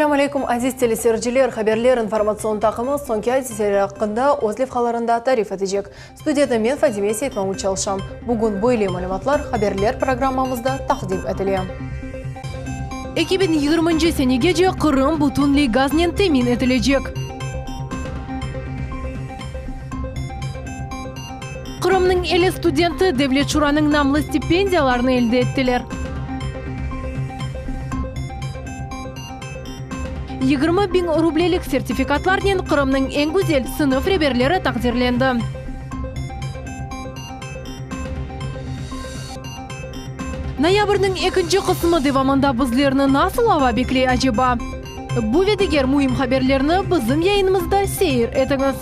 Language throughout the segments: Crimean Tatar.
Selâm aleykum, aziz teleseyirciler! Haberler informatsion taqımı soñki adiseler aqqında öz levhalarında tarif etecek. Studiyada men, Fadime Seytmamut çalışam. Bugün böyle malümatlar haberler programmamızda taqdim etile. 2020-nci senegece Qırım bütünley gaznen temin etilecek. Qırımnıñ 50 studenti Devlet Şuranıñ namlı stipendiyalarını elde ettiler. 20 biñ rublelik sertifikatlarnen Qırımnıñ eñ güzel sınıf reberleri taqdirlendi. Noyabrniñ ekinci qısmı devamında bizlerni nasıl ava bekley aceba? Bu ve diger müim haberlerni bizim yayınımızda seyir etiñiz.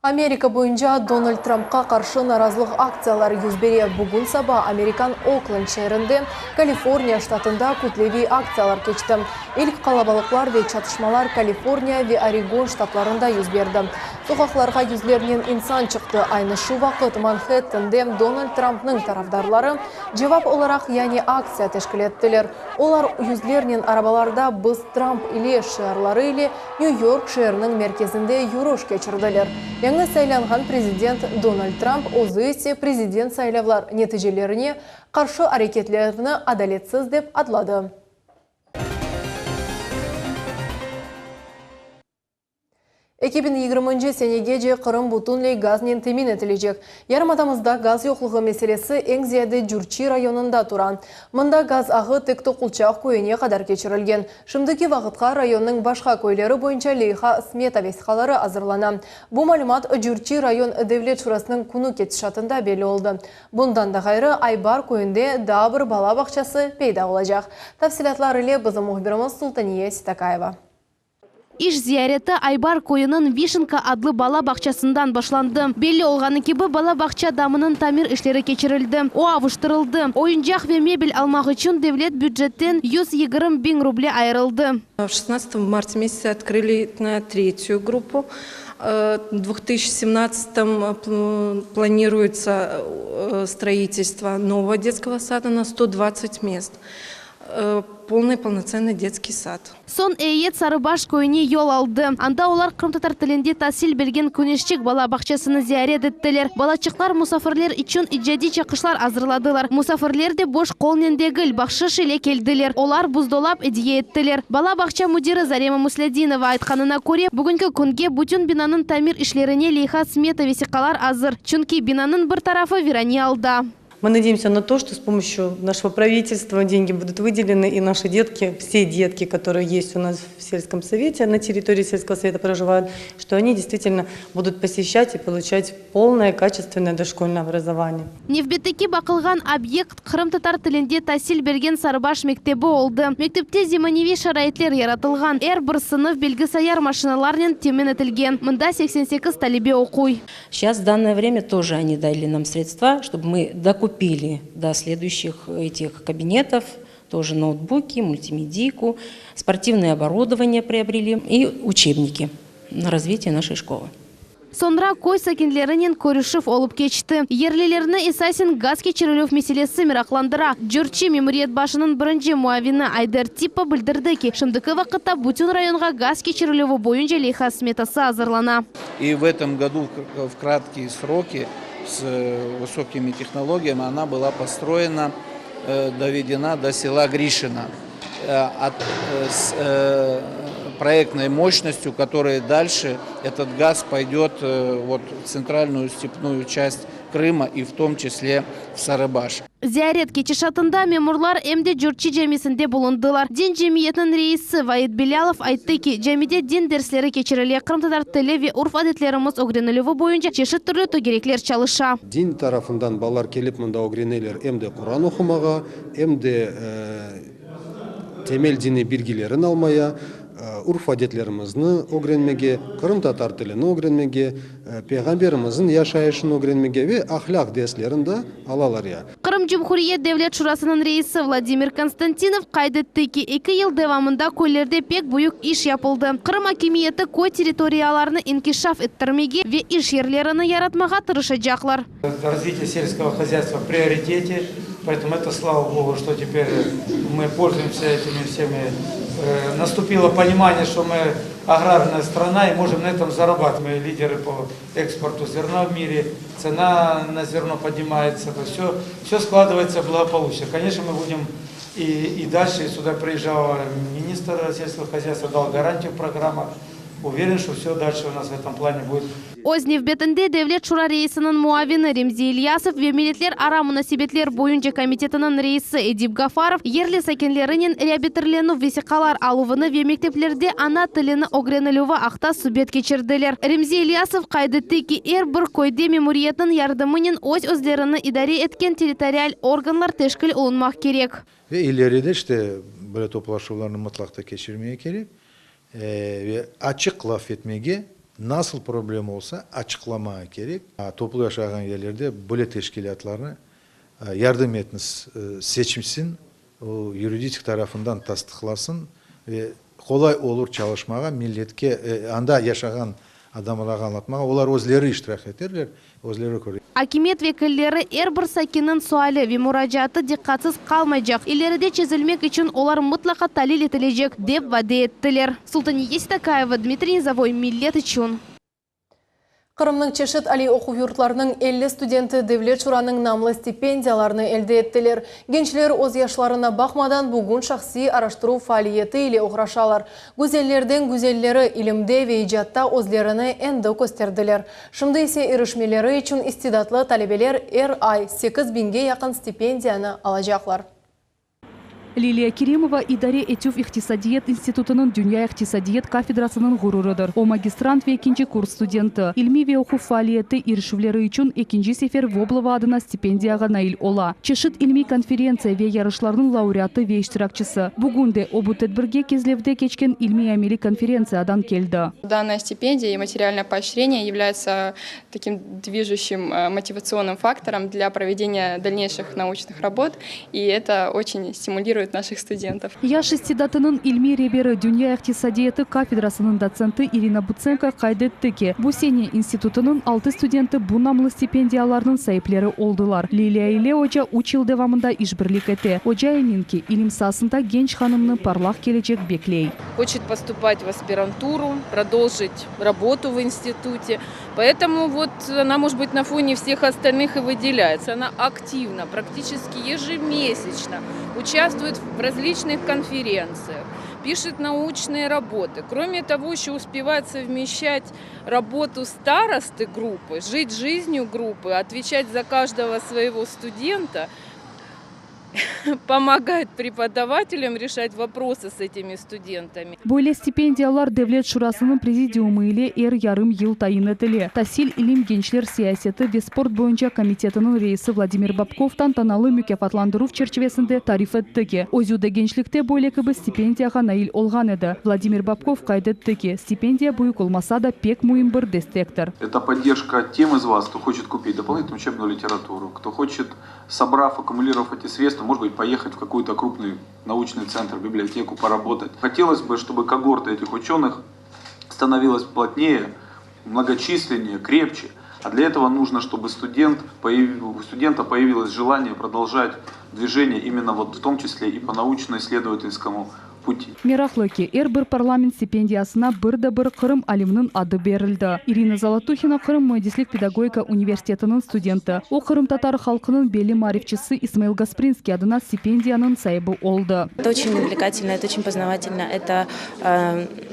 Amerika boyunca Donald Trampqa qarşı narazılıq aktsiyaları yüz bere. Bugün saba amerikan Oklend şeerinde, Kaliforniya ştatında kütleviy aktsiyalar keçti. İlk qalabalıqlar ve çatışmalar Kaliforniya ve Oregon ştatlarında yüz berdi. Soqaqlarğa yüzlernen insan çıqtı. Aynı şu vaqıt Manhettende Donald Trampnıñ tarafdarları cevap olaraq yañı aktsiya teşkil ettiler. Olar yüzlernen arabalarda Biz Tramp ile şiarları ile Nyu York şeeriniñ merkezinde yürüş keçirdiler. Yañı saylanğan prezident Donald Tramp özü ise prezident saylavlar neticelerine qarşı areketlerni adaletsiz dep adladı. 2020-nci senegece Qırım bütünley gaznen temin etilecek. Yarımadamızda gaz yoqluğı meselesi eñ ziyade Cürçi rayonında tura. Mında gaz ağı tek Toqulçaq köyüne qadar keçirilgen. Şimdiki vaqıtqa rayonnıñ başqa köyleri boyunca leyha-smeta vesiqaları azırlana. Bu malümat Cürçi rayon Devlet şurasınıñ künü ketişatında belli oldı. Bundan da ğayrı, Aybar köyünde daa bir bala bağçası peyda olacaq. Tafsilâtlar ile bizim mühbirimiz Sultaniye Sitakaeva. İş ziyareti Aybar köyüniñ Vişenka adlı bala bağçasından başlandı. Belli olğanı kibi, bala bağça damınıñ tamir işleri keçirildi, o avuştırıldı. Oyuncaq ve mebel almaq içün devlet bücetten 120 biñ ruble ayırıldı. В шестнадцатом в марте месяце открыли третью группу. В 2017 планируется строительство нового детского сада на 120 мест. Полный полноценный детский сад. Soñ eyyet Sarıbaş köyüne yol aldı. Anda olar qırımtatar tilinde tasil bergen Küneşçik bala bağçasını ziyaret ettiler. Balaçıqlar musafirler içün icadiy çıqışlar azırladılar. Musafirler de boş qolnen degil, bahşış ile keldiler. Olar buzdolap ediye ettiler. Bala bağça müdiri Zarema Muslâdinova aytqanına köre, bugünki künge bütün binanıñ tamir işlerine leyha-smeta vesiqalar azır, çünki binanıñ bir tarafı virane alda. Мы надеемся на то, что с помощью нашего правительства деньги будут выделены, и наши детки, все детки, которые есть у нас в сельском совете, на территории сельского совета проживают, что они действительно будут посещать и получать полное качественное дошкольное образование. Nevbetteki baqılğan obyekt qırımtatar tilinde tasil bergen Sarıbaş mektebi oldı. Mektepte zemaneviy şaraitler yaratılğan, er bir sınıf bilgisayar maşinalarnen temin etilgen. Mında 88 talebe oquy. Сейчас в данное время тоже они дали нам средства, чтобы мы докупили до следующих этих кабинетов тоже ноутбуки, мультимедийку, спортивное оборудование приобрели и учебники на развитие нашей школы. Soñra köy sakinlerinen körüşüv olıp keçti. Yerlilerni esasen gaz keçirilüv meselesi meraqlandıra. Cürçi memuriyet başınıñ birinci muavini Ayder Tippa bildirdi ki, şimdiki vaqıtta bütün rayonğa gaz keçirilüvi boyunca leyha smetası azırlana. И в этом году в краткие сроки с высокими технологиями она была построена, доведена до села Гришино. От, с проектной мощностью, которая дальше этот газ пойдет вот в центральную степную часть Крыма и в том числе в Сарыбаш. Ziyaret ketişatında memurlar em de Cürçi camisinde bulundılar. Din cemiyetiniñ reisi Vaid Bilâlov ayttı ki, camide din dersleri keçirile, qırımtatar tili ve urf-adetlerimiz ögrenilüvi boyunca çeşit türlü tögerekler çalışa. Din tarafından balalar kelip mında ögreneler em de Quran oqumağa, em de temel diniy bilgilerin almaya, urf-adetlerimizni ögrenmege, qırımtatar tilini ögrenmege, Peyğamberimizniñ yaşayışını ögrenmege ve ahlâq derslerini de alalar ya. Qırım Cumhuriyet Devlet Şurasınıñ reisi Vladimir Konstantinov qayd etti ki, eki yıl devamında köylerde pek büyük iş yapıldı. Qırım akimiyeti köy territoriyalarını inkişaf ettirmege ve iş yerlerini yaratmağa tırışacaqlar. Развитие сельского хозяйства в приоритете. Поэтому это, слава богу, что теперь мы пользуемся этими всеми. Наступило понимание, что мы аграрная страна и можем на этом зарабатывать. Мы лидеры по экспорту зерна в мире, цена на зерно поднимается, то все, все складывается благополучно. Конечно, мы будем и дальше, сюда приезжал министр сельского хозяйства, дал гарантию в программах. Уверен, что все дальше у нас в этом плане будет. Öz nevbetinde Devlet Şura reisiniñ muavini Remzi İlyasov ve Milletlerara munasebetler boyunca komitetiniñ reisi Edip Gafarov yerli sakinlerinen reabilitirlenüv vesiqalar aluvını ve mekteplerde ana tilini ögrenilüvi aqta subet keçirdiler. Remzi İlyasov qayd etti ki, er bir köyde memuriyetniñ yardımınen öz-özlerini idare etken territorial organlar teşkil olunmaq kerek. Ve ileride işte böyle toplaşuvlarnı mıtlaq ta keçirmege kerek ve açıq laf etmege, nasıl problem olsa, açıqlamağa kerek. Toplu yaşağan yerlerde böyle teşkilâtlarnı yardım etiñiz, seçsin, o yuriditik tarafından tasdıqlasın ve qolay olur çalışmağa, milletke, anda yaşağan adamlarğa añlatmağa, olar özleri iştirak eterler, özleri köre. Akimiyet vekilleri er bir sakinniñ suali ve muracaatı diqqatsız qalmaycaq, ileride çezilmek içün olar mıtlaqa talil etilecek, dep vade ettiler. Sultaniye Seytakayeva, Dmitriy Nizovoy, Millet içün. Qırımnıñ çeşit aliy oquv yurtlarınıñ 50 studenti Devlet Şuranıñ namlı stipendiyalarını elde ettiler. Gençler öz yaşlarına baqmadan bugün şahsiy araştıruv faaliyeti ile oğraşalar. Güzellerden güzelleri ilimde ve icatta özlerini endi kösterdiler. Şimdi ise irişmeleri içün istidatlı talebeler er ay 8 biñge yaqın stipendiyanı alacaqlar. Liliya Kerimova İdare etüv iqtisadiyat institutınıñ dünya iqtisadiyat kafedrasınıñ ğururıdır. O, magistrant ve ekinci kurs studenti. İlmiy ve oquv faaliyeti irişüvleri içün ekinci sefer Voblova adına stipendiyağa nail ola. Çeşit ilmiy konferentsiya ve yarışlarnıñ laureatı ve iştirakçisi. Bugün de o bu tedbirge Kezlevde keçken ilmiy-ameliy konferentsiyadan keldi. Данная стипендия и материальное поощрение являются таким движущим мотивационным фактором для проведения дальнейших научных работ, и это очень стимулирует наших студентов. Yaş istidatınıñ ilmiy reberi, dünya iqtisadiyatı kafedrasınıñ dotsenti İrina Butsenko qayd etti ki, bu sene institutınıñ altı studenti bu namlı stipendiyalarnıñ saipleri oldılar. Liliya ile oca üç yıl devamında işbirlik ete. Oca emin ki, ilim saasında genç hanımnı parlaq kelecek bekley. Хочет поступать в аспирантуру, продолжить работу в институте. Поэтому вот она, может быть, на фоне всех остальных и выделяется. Она активно, практически ежемесячно участвует в различных конференциях, пишет научные работы. Кроме того, еще успевает совмещать работу старосты группы, жить жизнью группы, отвечать за каждого своего студента, помогать преподавателям решать вопросы с этими студентами. Böyle stipendiyalar Devlet Şurasınıñ prezidiumı ile er yarım yıl tayin etile. Tasil, ilim, gençler siyaseti ve sport boyunca komitetiniñ reisi Vladimir Bobkov tantanalı mukâfatlandıruv çerçivesinde tarif etti ki, özü de gençlikte böyle kibi stipendiyağa nail olğan edi. Vladimir Bobkov qayd etti ki, stipendiya büyük olmasa da pek müim bir destektir. Это поддержка тем из вас, кто хочет купить дополнительную учебную литературу, кто хочет, собрав, аккумулировав эти средства, может быть, поехать в какой-то крупный научный центр, библиотеку, поработать. Хотелось бы, чтобы когорта этих ученых становилась плотнее, многочисленнее, крепче. А для этого нужно, чтобы у студента появилось желание продолжать движение именно вот в том числе и по научно-исследовательскому пути. Meraqlı ki, er bir parlament stipendiyasına bir de bir Qırım aliminiñ adı berildi. Irina Zolotuhina Qırım müendislik pedagogika universitetiniñ studenti. O, qırımtatar halqınıñ belli maarifçisi İsmail Gasprinskiy adına stipendiyanıñ saibi oldı. Это очень увлекательно, это очень познавательно, это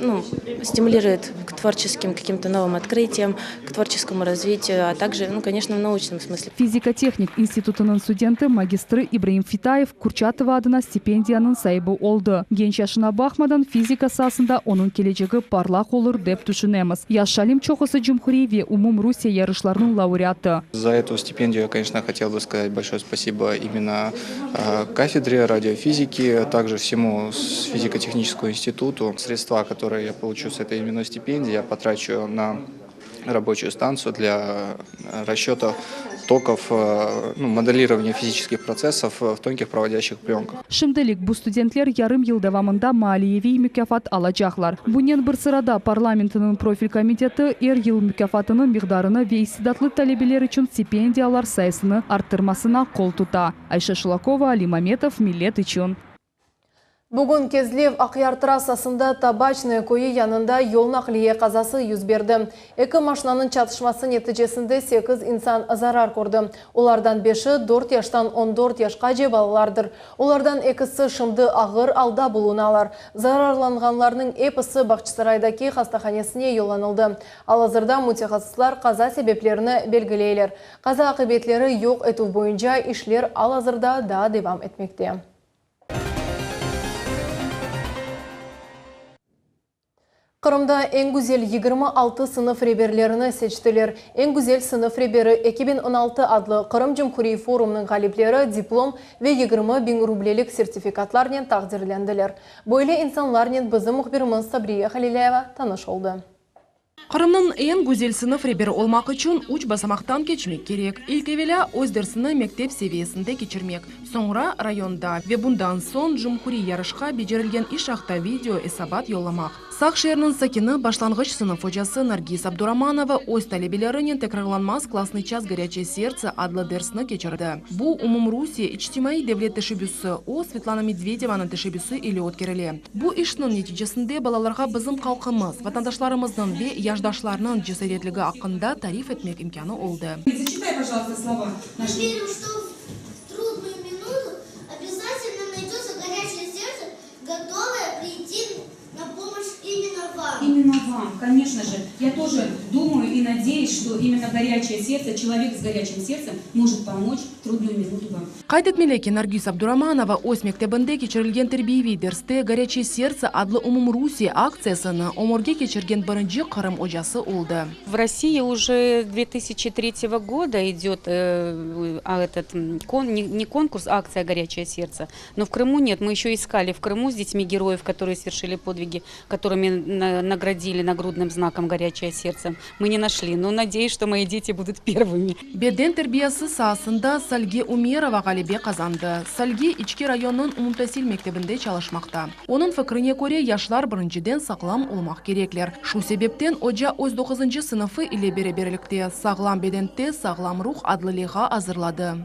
ну, стимулирует к творческим каким-то новым открытиям, к творческому развитию, а также, ну, конечно, в научном смысле. Fizika-tehnik institutınıñ studenti magistri İbraim Fitayev Kurçatova adına stipendiyanıñ saibi oldı. Genç yaşına baqmadan fizika saasında onıñ kelecegi parlaq olur dep tüşünemiz. Yaş alim çoqusı cumhuriy ve umum Rusiye yarışlarınıñ laureatı. За эту стипендию я, конечно, хотел бы сказать большое спасибо именно кафедре радиофизики, также всему физико-техническому институту. Средства, которые я получу с этой именной стипендии, я потрачу на рабочую станцию для расчета токов, ну, моделирование физических процессов в тонких проводящих пленках. Şimdilik bu studentler yarım yıl devamında maliyeviy mukâfat alacaqlar. Bunen bir sırada parlamentiniñ profil komiteti er yıl mukâfatınıñ miqdarını ve istidatlı talebeler içün stipendiyalar sayısını arttırmasına qol tuta. Ayşe Şulakova, Ali Mametov, Millet içün. Bugün Kezlev Aqyar trassasında Tabaçnoye köyü yanında yol naqliye qazası yüz berdi. Eki maşinanıñ çatışması neticesinde sekiz insan zarar kördi. Olardan beşi 4 yaştan 14 yaşqace balalardır. Olardan ekisi şimdi ağır alda bulunalar. Zararlanğanlarnıñ episi Bağçasaraydaki hastahanesine yollanıldı. Al-azırda mütehassıslar qaza sebeplerini belgileyler. Qaza aqibetleri yoq etüv boyunca işler al-azırda daa devam etmekte. Qırımda eñ güzel 26 sınıf reberlerini seçtiler. Eñ güzel sınıf reberi 2016 adlı Qırım Cumhuriy forumınıñ ğalipleri diplom ve 20 biñ rublelik sertifikatlarnen taqdirlendiler. Böyle insanlarnen bizim mühbirimiz Sabriye Halilâyeva tanış oldı. Qırımnıñ eñ güzel sınıf reberi olmaq içün üç basamaqtan keçmek kerek. İlk evelâ öz dersini mektep seviyesinde keçirmek, soñra rayonda ve bundan soñ cumhuriy yarışqa becerilgen iş aqta video esabat yollamaq. Saq şeeriniñ sakini, başlanğıç sınıf ocası Nargiz Abduramanova öz talebelerinen tekrarlanmaz Klassnıy ças Gorâçeye serdtse adlı dersni keçirdi. Bu umumrusiye içtimaiy devlet teşebbüsi, o, Svetlana Medvedevanıñ teşebbüsi ile ötkerile. Bu işniñ neticesinde balalarğa bizim halqımız, vatandaşlarımıznıñ ve yaşdaşlarnıñ cesaretligi aqqında tarif etmek imkânı oldı. Зачитай, пожалуйста, слова. Мы верим, что в трудную минуту обязательно найдется горячее сердце, готовое прийти на помощь именно вам. Именно вам, конечно же. Я тоже думаю и надеюсь, что именно горячее сердце, человек с горячим сердцем может помочь в трудную минуту вам. Qayd etmeli ki, Nargiz Abduramanova öz mektebinde keçirilgen terbiyeviy derste Горячее сердце adlı umumrusiye aktsiyasını ömürge keçirgen birinci Qırım ocası oldı. В России уже 2003 года идет э, а, этот кон, не, не конкурс, а акция «Горячее сердце». Но в Крыму нет. Мы еще искали в Крыму с детьми героев, которые совершили подвиги, которыми на, наградили нагрудным знаком «Горячее сердце». Мы не нашли, но надеюсь, что мои дети будут первыми. Beden terbiyesi saasında Salge Umerova ğalebe qazandı. Salge İçki rayonınıñ umumtasil mektebinde çalışmaqta. Onıñ fikrine köre, yaşlar birinciden sağlam olmaq kerekler. Şu sebepten oca öz doquzıncı sınıfı ile beraberlikte Sağlam bedende sağlam ruh adlı leyha azırladı.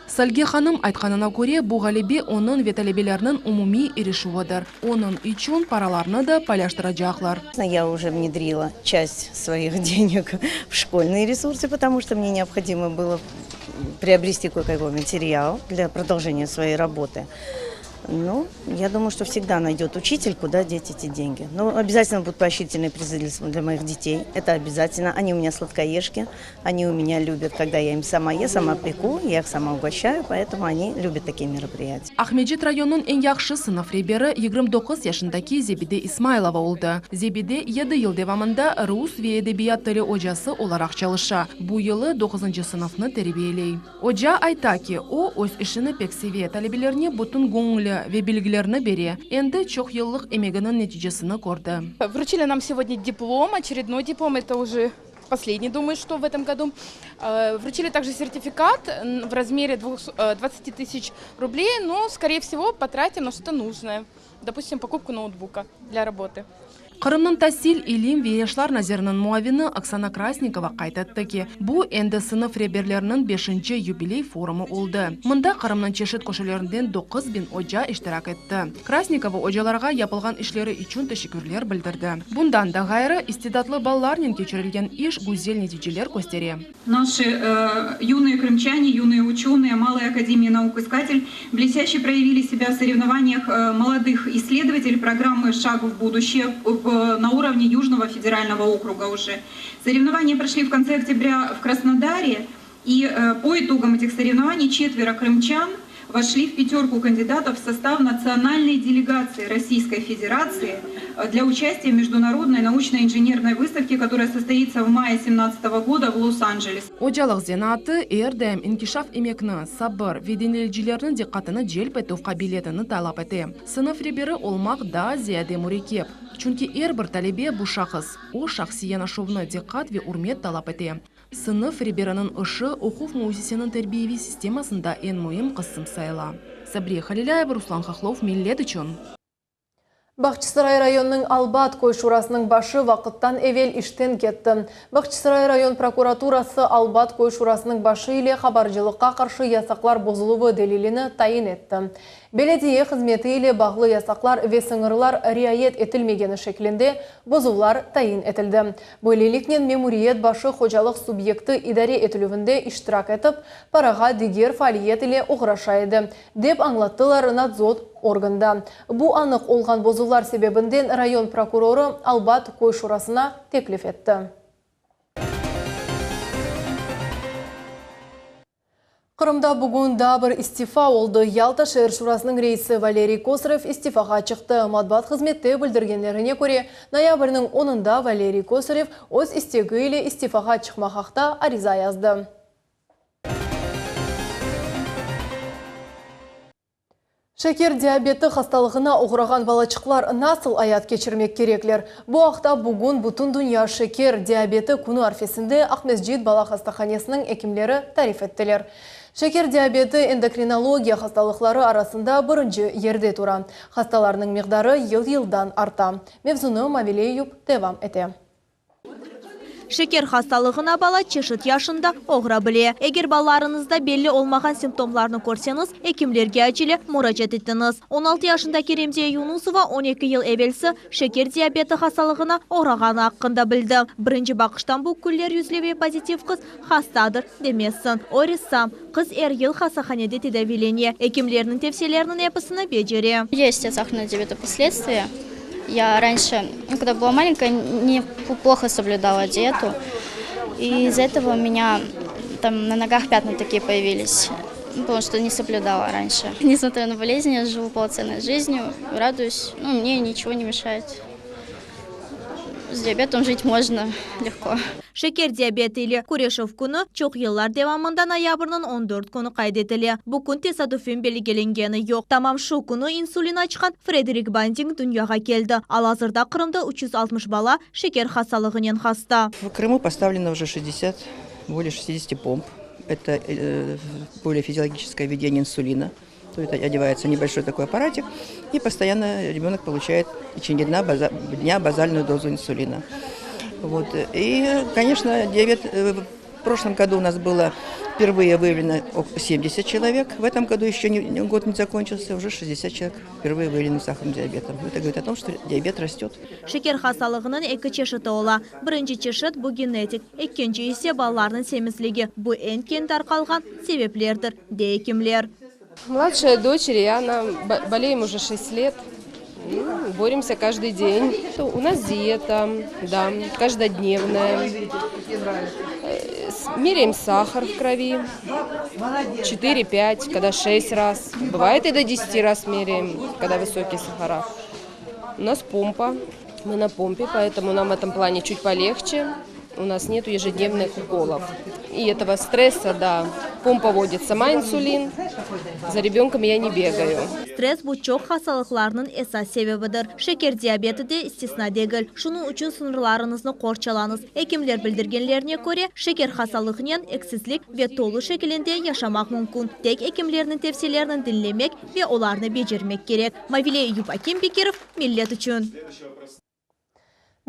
Salge hanım aytqanına köre, bu ğalebe onıñ ve talebelerniñ umumiy irişüvidir. Onıñ içün paralarnı da paylaştıracaqlar. Я уже внедрила часть своих денег в школьные ресурсы, потому что мне необходимо было приобрести кое-какой материал для продолжения своей работы. Ну, я думаю, что всегда найдет учитель, куда деть эти деньги. Но обязательно будут поощрительные призы для моих детей. Это обязательно. Они у меня сладкоежки, они у меня любят, когда я им сама, я сама пеку, я их сама угощаю, поэтому они любят такие мероприятия. Aqmescit rayonınıñ eñ yahşı sınıf reberi 29 yaşındaki Zebide İsmailova oldı. Zebide 7 yıl devamında rus ve edebiyat tili ocası olaraq çalışa. Bu yılı 9 sınıfnı terbiyeley. Oca ayta ki, o öz işini pek seve, talebelerine bütün göñüli ve bilgilerini bere. Endi çoq yıllıq emeginiñ neticesini kördi. Вручили нам сегодня диплом, очередной диплом, это уже последний, думаю, что в этом году. Вручили также сертификат в размере 20 тысяч рублей, но, скорее всего, потратим на что-то нужное. Допустим, покупку ноутбука для работы. Qırımnıñ tasil, ilim ve yaşlar naziriniñ muavini Oksana Krasnikova qayd etti ki, bu endi sınıf reberleriniñ 5. yubiley forumı oldı. Mında Qırımnıñ çeşit köşelerinden 9000 oca iştirak etti. Krasnikova ocalarğa yapılğan işleri içün teşekkürler bildirdi. Bundan da ğayrı, istidatlı balalarnen keçirilgen iş güzel neticeler köstere. Наши э, юные крымчане, юные ученые Малой Академии наук-искатель блестяще проявили себя в соревнованиях э, молодых исследователей программы «Шаг в будущее» на уровне Южного федерального округа уже. Соревнования прошли в конце октября в Краснодаре, и э, по итогам этих соревнований четверо крымчан – Вошли в пятерку кандидатов в состав национальной делегации Российской Федерации для участия в международной научно-инженерной выставке, которая состоится в мае 2017 года в Лос-Анджелес. Ocalıq zenaatı er daim inkişaf emekni, sabır ve diñleyicilerniñ diqqatını celp etüv qabiliyetini talap ete. Sınıf reberi olmaq daa ziyade mürekkep. Çünki er bir talebe, bu şahıs. O, şahsiy yanaşuvnı, diqqat ve ürmet talap ete. Sınıf reberiniñ işi, oquv müessiseniñ terbiyeviy sistemasında eñ müim qısım sayıla. Sabriye Halilâyeva, Ruslan Hahlov, Millet içün. Bağçasaray rayonınıñ Albat köy şurasınıñ başı vaqıttan evel işten ketti. Bağçasaray rayon prokuraturası Albat köy şurasınıñ başı ile habarcılıqqa qarşı yasaqlar bozuluvı delilini tayin etti. Belediye hızmeti ile bağlı yasaqlar ve sıñırlar riayet etilmegeni şeklinde bozuvlar tayin etildi. Böyleliknen, memuriyet başı hocalıq subyekti idare etilüvinde iştirak etip, parağa diger faaliyet ile oğraşa edi, dep añlattılar nadzor organda. Bu anıq olğan bozuvlar sebebinden rayon prokurorı Albat köy şurasına teklif etti. Qırımda bugün daa bir istifa oldı. Yalta şeer şurasınıñ reisi Valeriy Kosarev istifağa çıqtı. Matbuat hızmette bildirgenlerine köre, noyabrniñ onında Valeriy Kosarev öz istegi ile istifağa çıqmaq aqta ariza yazdı. Şeker diabeti hastalığına oğrağan balaçıqlar nasıl ayat keçirmek kerekler? Bu aqta bugün Bütündünya şeker diabeti künü arfesinde Aqmescit bala hastahanesiniñ ekimleri tarif ettiler. Şeker diabeti endokrinologiya hastalıqları arasında birinci yerde tura. Hastalarnıñ miqdarı yıl-yıldan arta. Mevzunı Mavile Eyup devam ete. Şeker hastalığına bala çeşit yaşında oğra bile. Eger balalarıñızda belli olmağan simptomlarnı körseñiz, ekimlerge acele muracaat etiñiz. 16 yaşındaki Remziye Yunusova 12 yıl evelsi şeker diabeti hastalığına oğrağanı aqqında bildi. Birinci baqıştan bu küller yüzlü ve pozitiv qız hastadır demezsiñ. O ressam. Qız er yıl hastahanede tedaviylene, ekimlerniñ tevsiyeleriniñ episini becere. Есть от сахарного диабета последствия. Я раньше, ну, когда была маленькая, не плохо соблюдала диету. И из-за этого у меня там на ногах пятна такие появились, потому что не соблюдала раньше. Несмотря на болезнь, я живу полноценной жизнью, радуюсь, ну, мне ничего не мешает. С диабетом жить можно легко. Şeker diabeti ile küreşüv künü çoq yıllar devamında noyabrniñ 14 künü qayd etile. Bu kün tesadüfen belgilengeni yoq. Tamam şu künü insulin açqan Frederik Banting dünyağa keldi. Al-azırda Qırımda 360 bala şeker hastalığınen hasta. В Крыму поставлено уже 60, более 60 помп. Это более физиологическое введение инсулина. То есть одевается небольшой такой аппаратик, и постоянно ребенок получает в течение дня базальную дозу инсулина. Вот. И, конечно, диабет в прошлом году у нас было впервые выявлено 70 человек. В этом году еще не, год не закончился, уже 60 человек впервые выявлены с сахарным диабетом. Это говорит о том, что диабет растет. Şeker hastalığınıñ eki çeşiti ola. Birinci çeşit bu genetik, ekinci ise balalarnıñ semizligi. Bu eñ keñ tarqalğan sebeplerdir, dey ekimler. Младшая дочь Риана, болеем уже 6 лет, ну, боремся каждый день. У нас диета, да, каждодневная. Меряем сахар в крови 4-5, когда 6 раз. Бывает и до 10 раз меряем, когда высокие сахара. У нас помпа, мы на помпе, поэтому нам в этом плане чуть полегче. У нас нет ежедневных уколов. И этого стресса, да. Помпа вводит сама инсулин, за ребенком я не бегаю. Stress bu çoq hastalıqlarnıñ esas sebebidir. Şeker diabeti de istisna degil. Şunıñ içün sıñırlarıñıznı qorçalañız. Ekimler bildirgenlerine köre, şeker hastalığınen eksizlik ve tolu şekilinde yaşamaq mümkün. Tek ekimlerniñ tevsiyelerini diñlemek ve olarnı becermek kerek. Mavile Eyup, Akim Bekirov, Millet içün.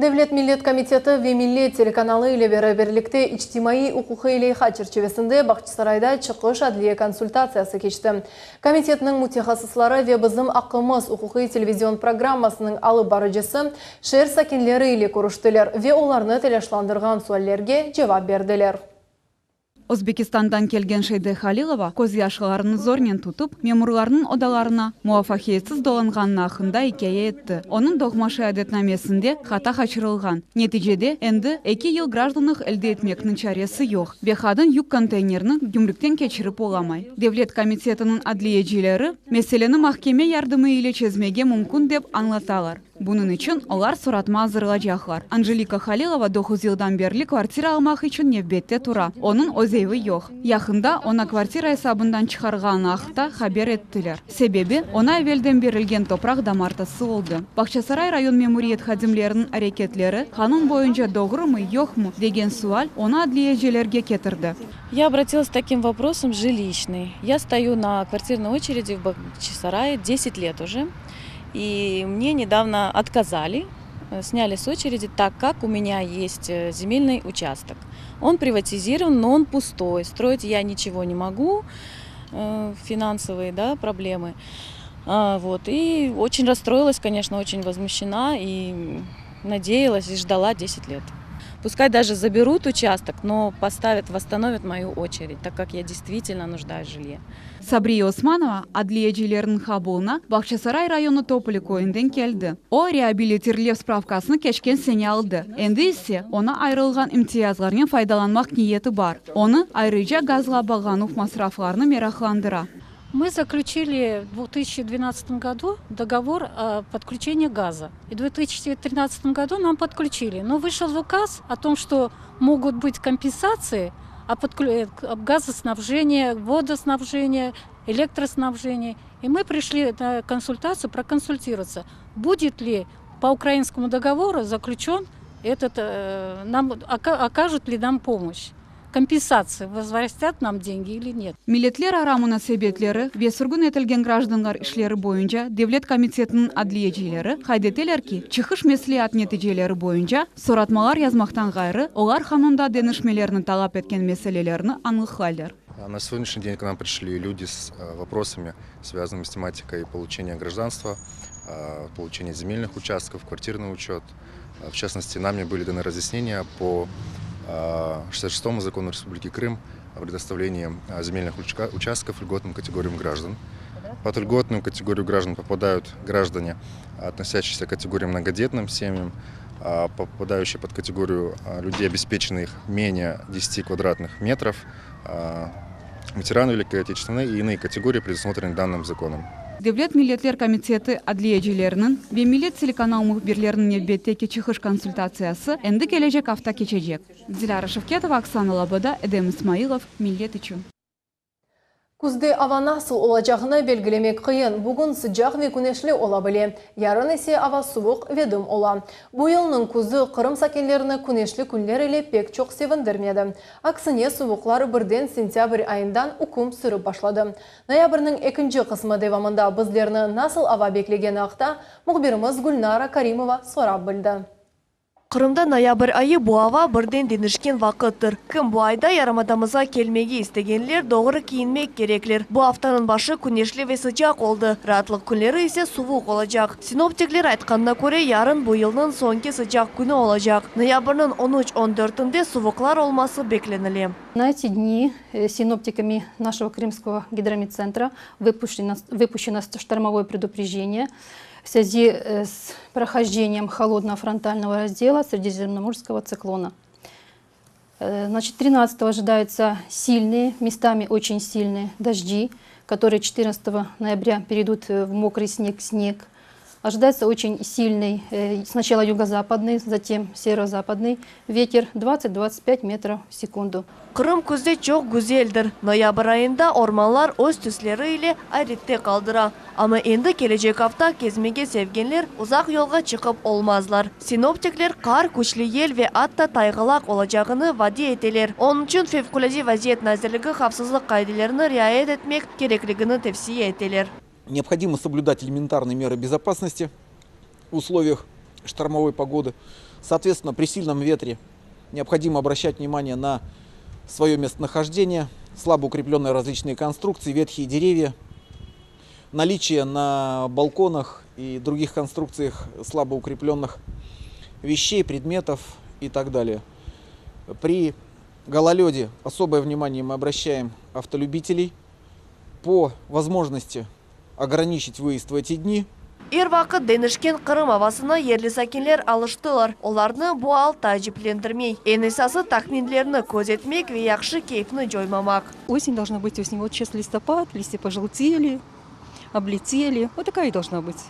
Devlet Millet Komiteti ve Millet telekanalı ile beraberlikte içtimaiy-uquqiy leyha çerçivesinde Bağçasarayda çıqış adliye konsultatsiyası keçti. Komitetniñ mütehassısları ve Bizim aqqımız uquqiy televizion programmasınıñ alıp barıcısı şeer sakinleri ile körüştiler ve olarnı telâşlandırğan suallerge cevap berdiler. Özbekistandan kelgen Şeyde Halilova közyaşlarını zornen tutıp, memurlarnıñ odalarına muvafaqiyetsiz dolanğanı aqqında ikâye etti. Onıñ doğma şeadetnamesinde hata qaçırılğan. Neticede, endi eki yıl grajdanlıq elde etmekniñ çaresi yoq ve qadın yük konteynerini gümrükten keçirip olamay. Devlet komitetiniñ adliyecileri, meseleni mahkeme yardımı ile çezmege mümkün dep añlatalar. Bunıñ içün olar soratma azırlacaqlar. Anjelika Halilova doquz yıldan berli kvartira almaq içün nevbette tura. Onıñ öz evi yoq. Yaqında oña kvartira esabından çıqarğanı aqta haber ettiler. Sebebi, oña evelden berilgen topraq damartısı oldı. Bağçasaray rayon memuriyet hadimleriniñ areketleri qanun boyunca doğrumı, yoqmı, degen sual onı adliyecilerge ketirdi. Ya obratilась s takim voprosom жилищный. Ya stoyu na kvartirnoy oçeredi v Bagçisaraye deset let uje. И мне недавно отказали, сняли с очереди, так как у меня есть земельный участок. Он приватизирован, но он пустой. Строить я ничего не могу, финансовые, да, проблемы. Вот. И очень расстроилась, конечно, очень возмущена и надеялась и ждала 10 лет. Пускай даже заберут участок, но поставят, восстановят мою очередь, так как я действительно нуждаюсь в жилье. Sabriye Osmanova adliyecilerniñ qabulına Bağçasaray rayonı Topoli köyünden keldi. O, reabilitirlev spravkasını keçken sene aldı. Endi ise oña ayırılğan imtiyazlarnen faydalanmaq niyeti bar. Onı ayrıca gazla bağlanuv masraflarını meraqlandıra. Мы заключили в 2012 году договор о подключении газа. И в 2013 году нам подключили. Но вышел указ о том, что могут быть компенсации газоснабжения, водоснабжения, электроснабжения. И мы пришли на консультацию проконсультироваться, будет ли по украинскому договору заключен этот, нам окажут ли нам помощь компенсации, возвратят нам деньги или нет. Milletlerara munasebetleri ve sürgün etilgen grajdanlar işleri boyunca devlet komitetiniñ adliyecileri qayd eteler ki, çıqış mesleat neticeleri boyunca soratmalar yazmaqtan ğayrı, olar qanunda deñişmelerni talap etken meselelerni añlıqlaylar. На сегодняшний день к нам пришли люди с вопросами, связанными с тематикой получения гражданства, получения земельных участков, квартирный учет. В частности, нами были даны разъяснения по 66-му закону Республики Крым о предоставлении земельных участков льготным категориям граждан. Под льготную категорию граждан попадают граждане, относящиеся к категории многодетным семьям, попадающие под категорию людей, обеспеченных менее 10 квадратных метров, ветераны Великой Отечественной и иные категории, предусмотренные данным законом. Devlet milletler komiteti adliyecileriniñ ve Millet telekanal mühbirleriniñ nevbetteki çıqış konsultatsiyası endi kelecek afta keçecek. Dilâra Şevketova, Oksana Loboda, Edem İsmailov, Millet içün. Küzde ava nasıl olacağını belgilemek qıyın. Bugün sıcaq ve küneşli ola bile. Yarın ise ava suvuq ve dım ola. Bu yılnıñ küzü Qırım sakinlerini küneşli künler ile pek çoq sevindirmedi. Aksine, suvuqlar birden sentâbr ayından üküm sürip başladı. Noyabrniñ ekinci qısmı devamında bizlerni nasıl ava beklegeni aqta mühbirimiz Gülnara Karimova sorap bildi. Qırımda noyabr ayı bu ava birden deñişken vaqıttır. Kim bu ayda yarımadamızğa kelmege istegenler doğru kiyinmek kerekler. Bu aftanıñ başı küneşli ve sıcaq oldı, raatlıq künleri ise suvuq olacaq. Sinoptikler aytqanına köre, yarın bu yılnıñ soñki sıcaq künü olacaq. Noyabrniñ on üç, on dörtünde suvuqlar olması beklenile. На эти дни синоптиками нашего Крымского гидрометцентра выпущено, выпущено штормовое предупреждение в связи с прохождением холодного фронтального раздела Средиземноморского циклона. Значит, 13 ожидаются сильные, местами очень сильные дожди, которые 14 ноября перейдут в мокрый снег, снег. Ожидается очень сильный, сначала юго-западный, затем северо-западный ветер 20-25 метров в секунду. Qırım küzde çoq güzeldir. Noyabr ayında ormanlar öz tüsleri ile ayrette qaldıra. Amma endi kelecek afta kezmege sevgenler uzaq yolğa çıqıp olmazlar. Sinoptikler qar, küçlü yel ve atta tayğalaq olacağını vade eteler. Onıñ içün Fevqulâde vaziyet nazirligi havfsızlıq qaidelerini riayet etmek kerekligini tevsiye eteler. Необходимо соблюдать элементарные меры безопасности в условиях штормовой погоды. Соответственно, при сильном ветре необходимо обращать внимание на свое местонахождение, слабо укрепленные различные конструкции, ветхие деревья, наличие на балконах и других конструкциях слабо укрепленных вещей, предметов и так далее. При гололеде особое внимание мы обращаем автолюбителей. По возможности ограничить выезд в эти дни. Er vaqıt deñişken Qırım avasına yerli sakinler alıştılar. Olarnı bu al taaciplendirmey. Eñ esası, tahminlerni közetmek ve yahşı keyfni coymamaq. Осень должна быть осенью. Вот сейчас листопад, листья пожелтели, облетели. Вот такая и должна быть.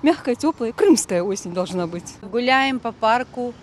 Мягкая, теплая, крымская осень должна быть. Гуляем по парку,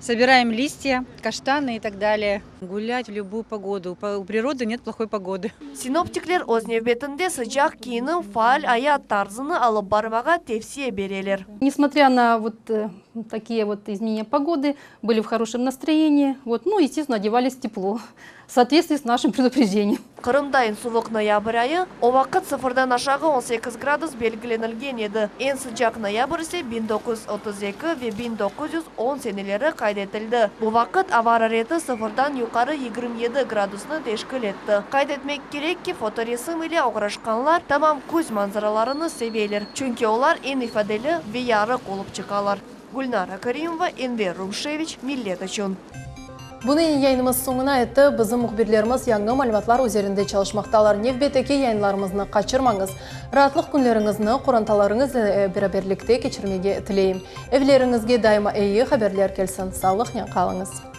собираем листья, каштаны и так далее. Гулять в любую погоду. У природы нет плохой погоды. Sinoptikler öz nevbetinde sıcaq kiyinim, faal ayat tarzını alıp barmağa tevsiye bereler. Несмотря на вот э, такие вот изменения погоды, были в хорошем настроении, вот, ну, естественно, одевались тепло, в соответствии с нашим предупреждением. Qırımda eñ suvuq noyabr ayı, o vaqıt sıfırdan aşağı 18 gradus belgilenilgen edi. Eñ sıcaq noyabr ise 1932 ve 1910 seneleri qayd etildi. Bu vaqıt ava arareti sıfırdan yuqarı 27 gradusnı teşkil etti. Qayd etmek kerek ki, fotoresim ile oğraşqanlar tamam küz manzaralarını seveler, çünki olar eñ ifadeli ve yarıq olıp çıqalar. Gülnara Kerimova, Enver Rumşeviç, Millet içün. Bunıñ yayınımız soñuna yetti. Bizim mühbirlerimiz yañı malümatlar üzerinde çalışmaqtalar. Nevbetteki yayınlarımıznı qaçırmañız. Raatlıq künleriñizni qorantalarıñız ile beraberlikte keçirmege tileyim. Evleriñizge daima eyi haberler kelsin. Sağlıqnen qalıñız.